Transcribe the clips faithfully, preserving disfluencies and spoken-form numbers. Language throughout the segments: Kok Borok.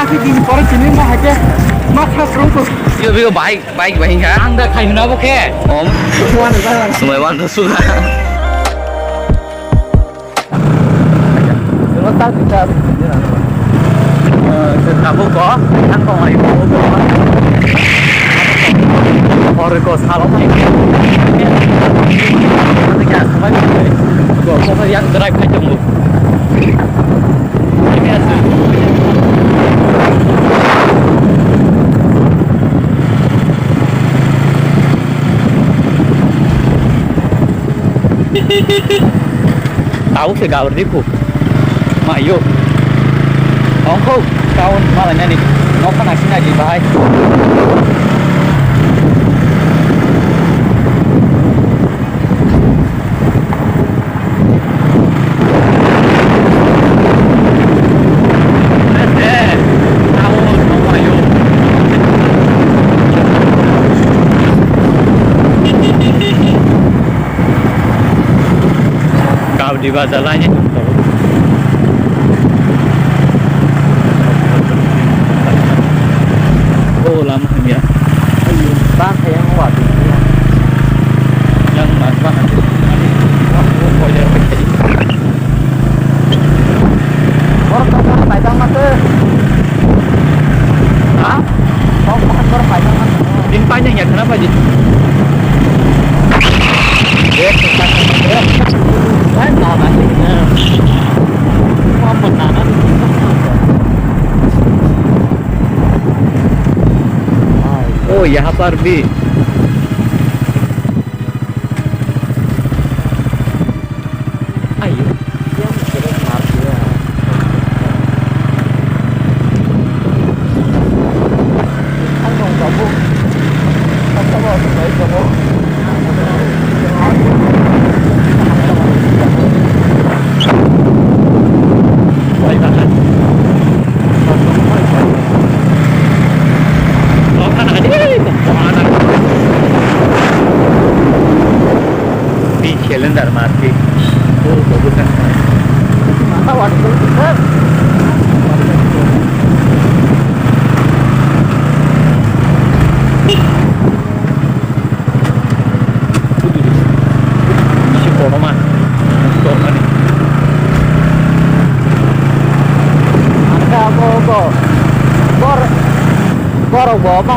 Picking pore tini ma hai khe ma khas rung ko. Yo, yo, bike, bike, bike ha. Ang da khai huna bo khe. Om. Sumai wan da suga. Sino ta di ta. Eh, se tabuk ko, ang ko ngai ko. Oro ko salo mai. Ko ko yang drive khai tongo. Tabuk se gabur di khu. Ma yo. Ongkho town malai nani. Nokha nasi nai di bahai. Gabdi baja laini tong tongo. O lama hamya. Bang khe yang wa di. Yang mas bang hati. Borok kok paijak ma se. Ha? Kok kok borok paijak ma se. Din paijak ya, kenapa, Ji? Oh, यहाँ पर भी। Ayo. Di calendar market. Oh, bagus kan. Masa waktu itu kan. Isi kotorma. Kotorma ni. Angka apa kok? Bor, borok bo apa?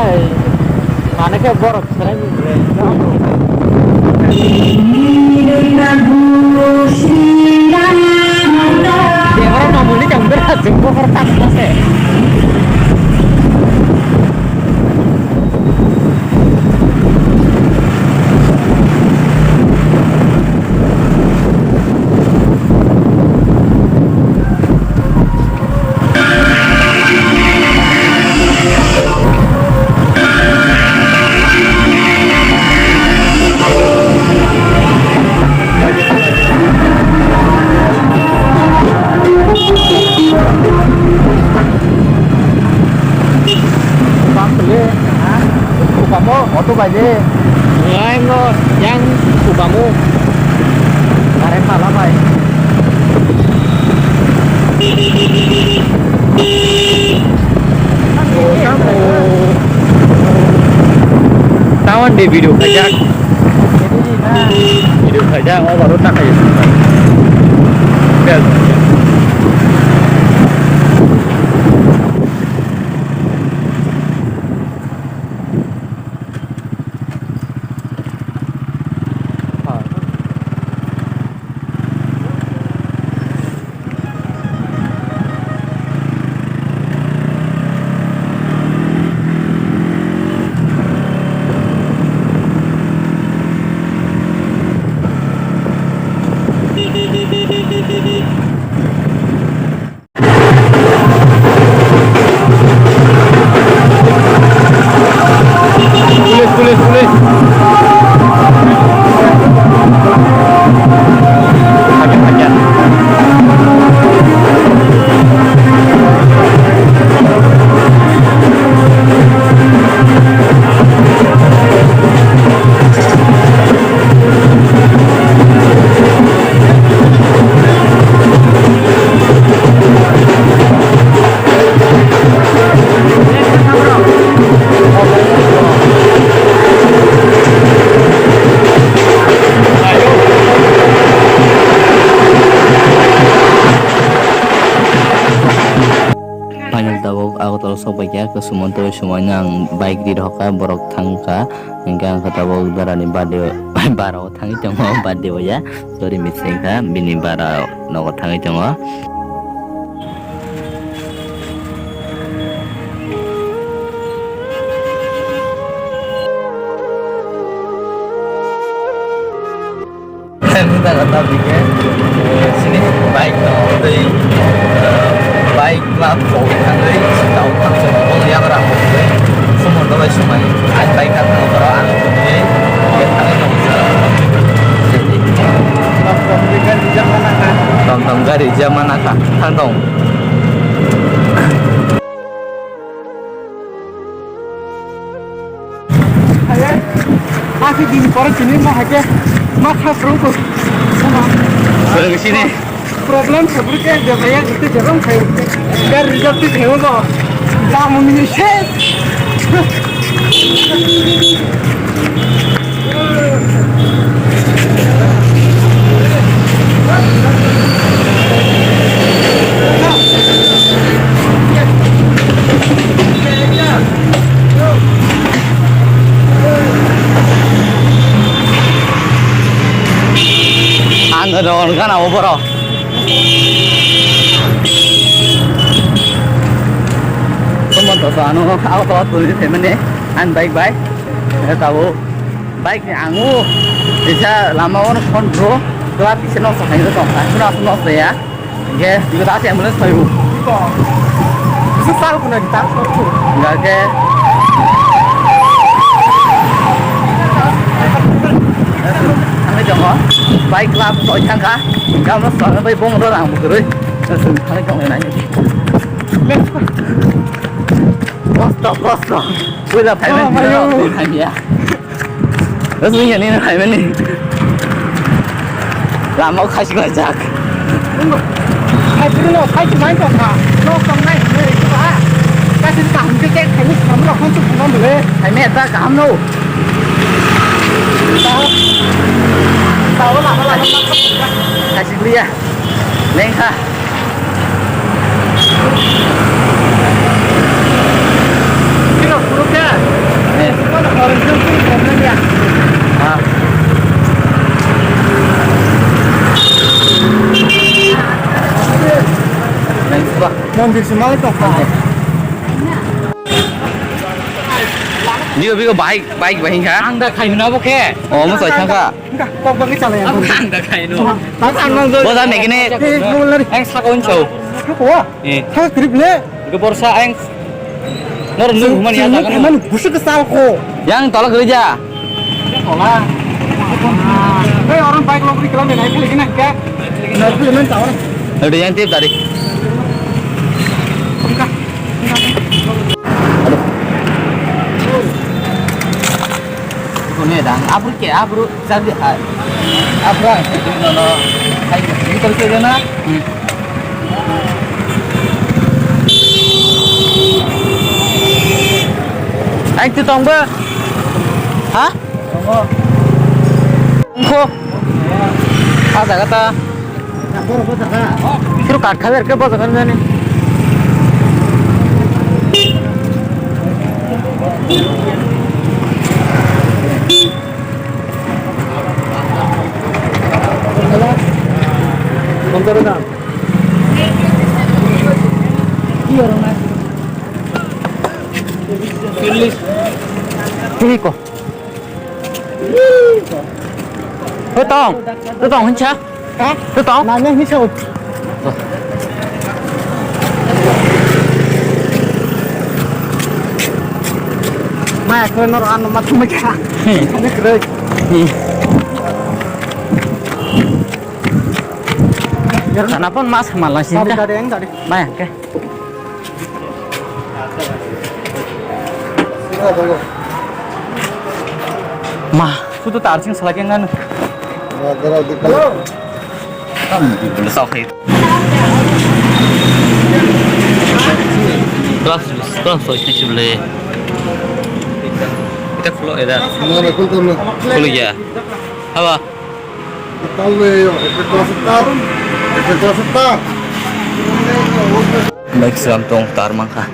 Mana ke borok? Bang beli, ha? Buka mo, auto bai de. Ngai mo, yang buka mo. Kare pala bai. Tawan de video khaijak. Video khaijak, o baro ta khaijak. Bel. Paikha, Sumonto bai sumaino ang bike ri rwkha, borok thangkha, hwnkhe ang khe tabuk darani birthday, bara o thangwi tongo, birthday o ya, sorry, mistake kha, bini bara nogo thangwi tongo. Ang jaga ta bike, eh, sini bike no tei, eh, bike club rok thangwi tau thangwi bol yagra hokwi sumon dawai sumai ang bike ka thang boro ang tei thangwi tong sa. Tom tom gari jamana kha thang tong. Aye, akhe din pore tini ma hake ma kha pro ko. Swrwng sini. Problem se bru ke de bhaiya jete jebang khai. Gar result ti kheu bo. Da mo mini se. Ang ron gana o borok. Somonto sa ano, ako to tuli phaimani, ang bike bai. Tabo. Bike ni ango, kisa lama o phone bro, kla kisa nok sa hai tong kha, kla nok sa ya. Ge, juga ta se ambulance phai bu. Bisa sal kuna kita. Enggak ke. Thangwi tongo, bike kla soi thang kha, gam no sa bai bom ro rang bu kwrwi. Thangwi tongo nai. Kosto, kosto. Puila phai Oh, mai, mayo. Phai ya. Terus ini ni hai mani. Lama kasih ngajak. Hai puru no, hai cuma itu apa? No, kau naik, naik itu ah. Kasih kaham ke cek, hai ni kamu lakukan tu bukan boleh. Hai ni tak kaham no. Tahu, tahu lah, lah, lah. Kasih beli ya. Lengkha. Kilo puro kya? Eh. Kilo puro kya? Ah. Lengkha. Mondir sumai to kha. Bigo, bigo, bike, bike, bike, ha? Ang da khai hwnwi abo khe. Oh, mo sai thangkha. Enggak, kok bagi chala ya. Ang da khai no. Ang ang nang. Bo da megine. Eh, mo lari. Ang saka uncho. Saka wa? Eh. Saka grip le. Ke borsa ang. Nor lu man ya jaga. Man busuk sal ko. Yang tolak kerja. Tolak. Hei, orang bike logri kelam naik lagi nak ke? Naik lagi man tawar. Udah yang tip tadi. Enggak. Aduh. Kone dang, abru ke, abru, jadi, ah, abru, no, no, hai, ini terus aja na. Hmm. Ai, tu tong ba? Ha? Tong. Ko. Ada kata. Kiro kat khaber ke bosa kan jani. Tiko. Oi tong, oi tong hincha. Ha? Oi tong. Nanya hincha. Maya kau nor anu mata mekha. Ini kerja. Sana pun mas malah sih. Tadi tadi yang tadi. Maya ke. Ma, sudu tar sing salai keng anu. Hello. Kelas, kelas soi sini sih boleh. Kita flow ya dah. Flow ya. Apa? Bike slam tong tar mangkha.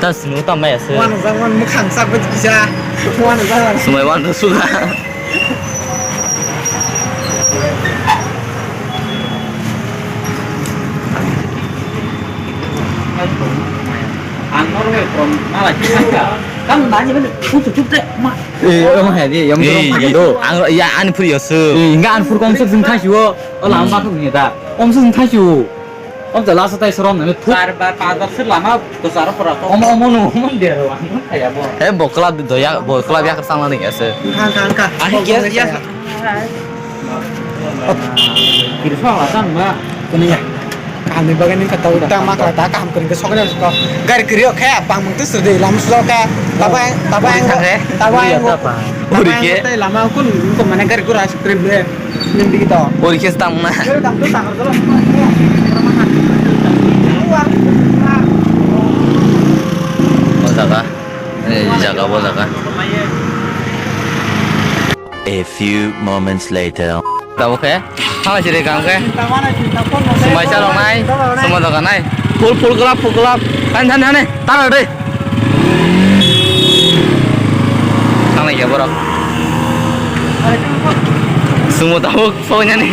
Ta sinu ta maya se. Wan jang wan mukhang sak bet kisa. Wan jang wan. Sumai wan suga. Ang norok from mala kisa. Kam nani ben putu putu ma. Eh, em hai di, em dorong phai do. Ang ya ani phuri yasu. Eh, inga ani phur kong sok jing thai siwo. O lama ma thok ni da. Om sok jing thai siwo. Om jala sa tai sorom na me thuk. Bar bar pa dok sir lama to sar pora to. Om om no om de ro ang thai ya bo. He bo club do ya, bo club ya ka sang na ni yasu. Kha kha kha. Ani yes yes. Kiri sa la sang ma. Kuni ya. Kaham ni bagani kha tau ta ma kha ta kaham kuni ke sokre ko. Gari kiri o kha bang mung tu sudi lam sulo kha. Tabai tabai Uri thang he. Tabai Uri ya ta pa. Uri ke. Tai lama kun ko mane gari gura script le. Ning di to. Uri ke tang na. Gari tang tu tang ko. O jaga. Eh, jaga bo jaga. A few moments later. Tamo khe? Tamo siri kang khe? Sumai chalok nai, sumai doga nai. Full, full club, full club. Tan, tan, tan, tan. Tara de. Tanglai ya borok. Sumo tabuk, sonya ni.